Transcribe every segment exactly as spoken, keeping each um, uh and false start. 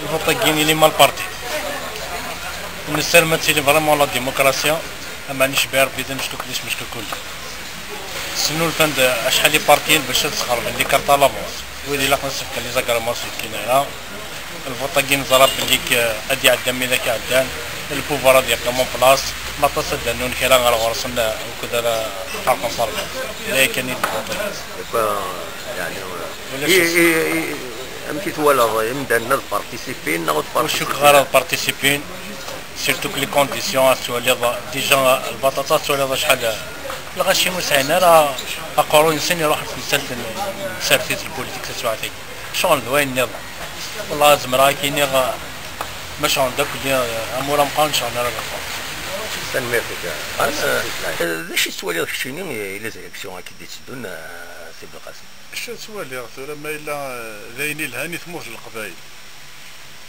Lvuṭ-agi, il est mal parti. Nessaram ad tili vraiment la démocratie, ama necbeḥ Rebbi d amectukli s mectukul. Snulfan-d acḥal ipartiyen bac ad sxerben les cartes à l'avance. Wid ilaqen ad sefken les agréments ur sefkin ara. Lvuṭ-agi neẓra belli k-, ad iɛeddi am widak iɛeddan. Le pouvoir ad yeqqim en place. Ma aṭas ad d-rnun kra ɣer ɣur-sen, eh, ukud ara ferqen s rebbi. D aya kan i d lvuṭ-agi. Yeɛni, ulac i, i, i, amek i twalaḍ imdanen ad participin neɣ ur participin? Ur cukkeɣ ara ad participin. Surtout que les conditions ad twaliḍ, déjà, lbaṭaṭa ad twaliḍ acḥal lɣaci ur sɛin ara aqerruy-nsen, iruḥ ɣef temsalt n tsertit, lpolitik, taswiɛt-agi. Ccɣel d wayen nniḍen. Wallah, zemreɣ ad k-iniɣ, ma ccɣlen d akk, amur ameqqran ur ccɣlen ara d akk. Tanemmirt-ik. D acu i tettwaliḍ keččini i les élections akka i d-itteddun, eh, Sidi Belqasem? Acu ad ttwaliɣ tura ma yella, eh, d ayen ilhan i tmurt n Leqbayel?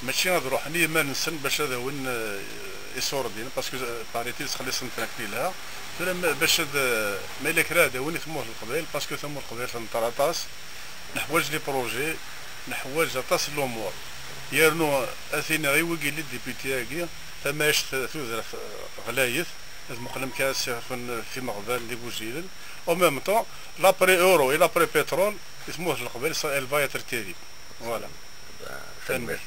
Mačči ad ruḥen i yiman-nsen bac ad awin, eh, iṣurdiyen, parce que, eh, paraît-il, ttxelliṣen-ten akken ilha. Tura ma, bac ad, eh, ma yella kra ad awin i tmurt n Leqbayel, parce que tamurt n Leqbayel tenṭer aṭas, neḥwaǧ les projets, neḥwaǧ aṭas n lumuṛ. Yernu, ad t-iniɣ i wigi les députés-agi, tamaɛict tudert, eh, ɣlayet, ad muqel amek ara sixfen f imeɣban d igujilen. En même temps, l'après euro et l'après pétrole, i tmurt n Leqbayel, ça, elle va être terrible. Voilà. Tanemmirt.